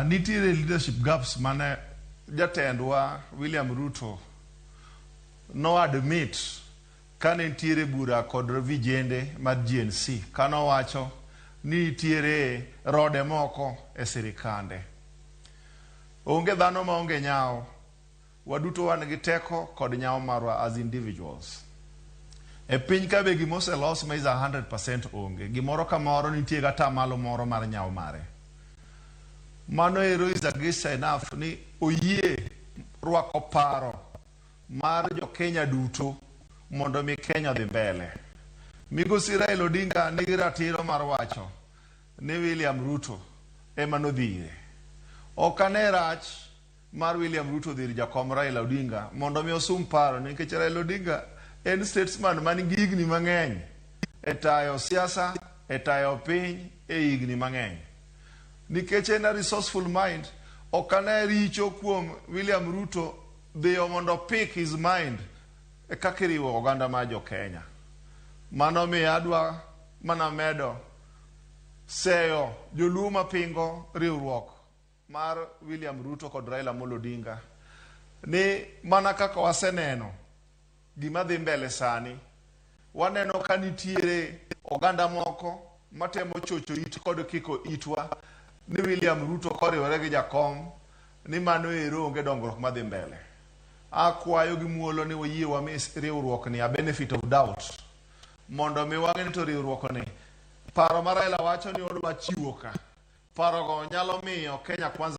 Nitiere leadership gaps mane jatendwa William Ruto no admit kane nitiere bura kod vijende mar GNC kanowacho ni nitiere rode moko e sirikande. Onge dhano maonge nyawo. Waduto wan gi teko kod nyawo marwa as individuals. E piny ka be gima oselos ma is 100% onge. Gimoro ka moro nitie gi atamalo moro mar nyawo mare. Mano ero is a gesture enough ni oyie rwako paro mar jo Kenya duto mondo mi Kenya odhi mbele. Migosi Raila Odinga nigi ratiro mar wacho ni William Ruto ema nodhire. Ok ane rach mar William Ruto dhir jakom Raila Odinga mondo mi osum paro nikech Raila Odinga en statesman man gi higni mang'eny e tayo siasa, e tayo piny e higni mang'eny. Nikech en a resourceful mind, ok ane richo kuom William Ruto dhiyo mondo pick his mind e kaka iriwo oganda mar jo Kenya. Mano miyo adwa mana medo seyo joluo mapingo riwruok mar William Ruto kod Raila Amolo Odinga ni mana kaka waseneno gima dhi mbele sani, waneno ka nitiere oganda moko matemo chocho it kod kiko itwa ni William Ruto koriwore gi jakom ni mano ero onge dongruok madhi mbele. Akwayo gi muolo ni wayie wami riwruok ni a benefit of doubt mondo mi wang'e ni to riwruok ni paro ma Raila wacho ni odwa chiwo ka parogo nyalo miyo Kenya Kwanza.